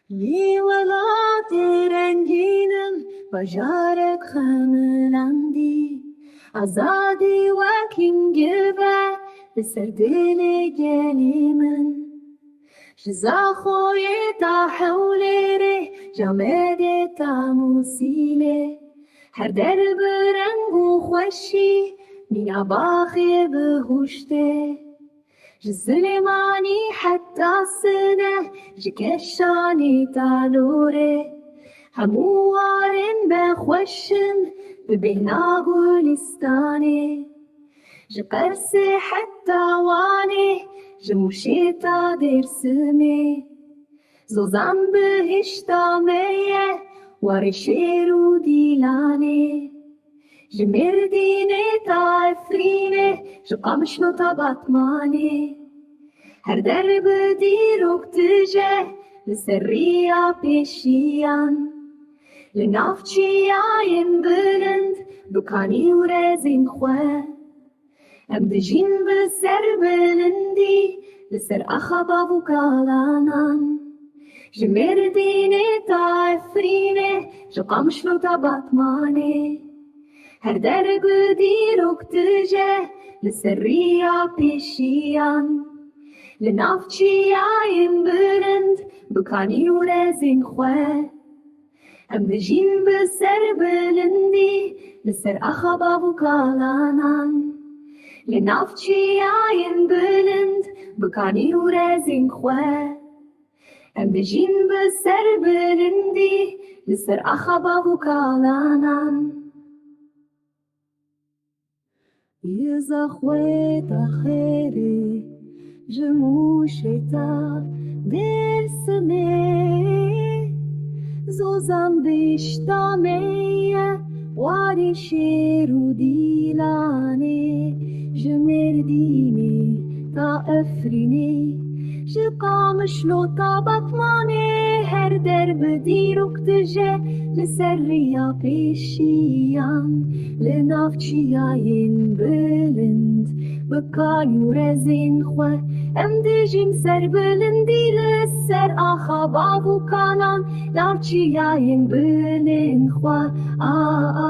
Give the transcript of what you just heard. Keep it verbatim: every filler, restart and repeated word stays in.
Li welatê rengîn in, bajarek xemilandî. Azadî wekî gibe li ser dilê gelê min. Ji Zaxoyê ta Hewlêrê, Camedê ta Mûsîlê, her der bi reng û xweşî, mîna baxê bihuştê. Ji Silêmanî heta Sine, ji Keşanî ta Lorê, hemû warên me xweş in bi bêhna Gulîstanê. Ji Qersê heta Wanê, ji Mûşê ta Dêrsimê, Zozan bihişta me ye, warê şêr û dîlanê. Ji Mêrdînê ta Efrînê, ji Qamişlo ta Batmanê, her der bi dîrok tije li ser riya pêşiyan. Li nav çiyayên bilind bi kanî û rezên xwe, em dijîn bi serbilindî li ser axa bav û kalanan. Ji Mêrdînê ta Efrînê, ji Qamişlo ta Batmanê, her der bi dîrok tije li ser riya pêşiyan. Li nav çiyayên bilind bi kanî û rezên xwe, em dijîn bi serbilindî li ser axa bav û kalanan. Li nav çiyayên bilind bi kanî û rezên xwe, em dijîn bi serbilindî li ser axa bav û kalanan. Li Zaxoyê ta Xêrê, ji Mûşê ta Dêrsimê, Zozan bihişta me ye, warê şêr û dîlanê. Ji Mêrdînê ta Efrînê, ji Qamişlo ta Batmanê, her der bi dîrok tije li ser riya pêşiyan. Li nav çiyayên bilind bi kanî û rezên xwe, em dijîn serbilindî li ser axa bav û kalan. Nav çiyayên bilind xwe, a, a,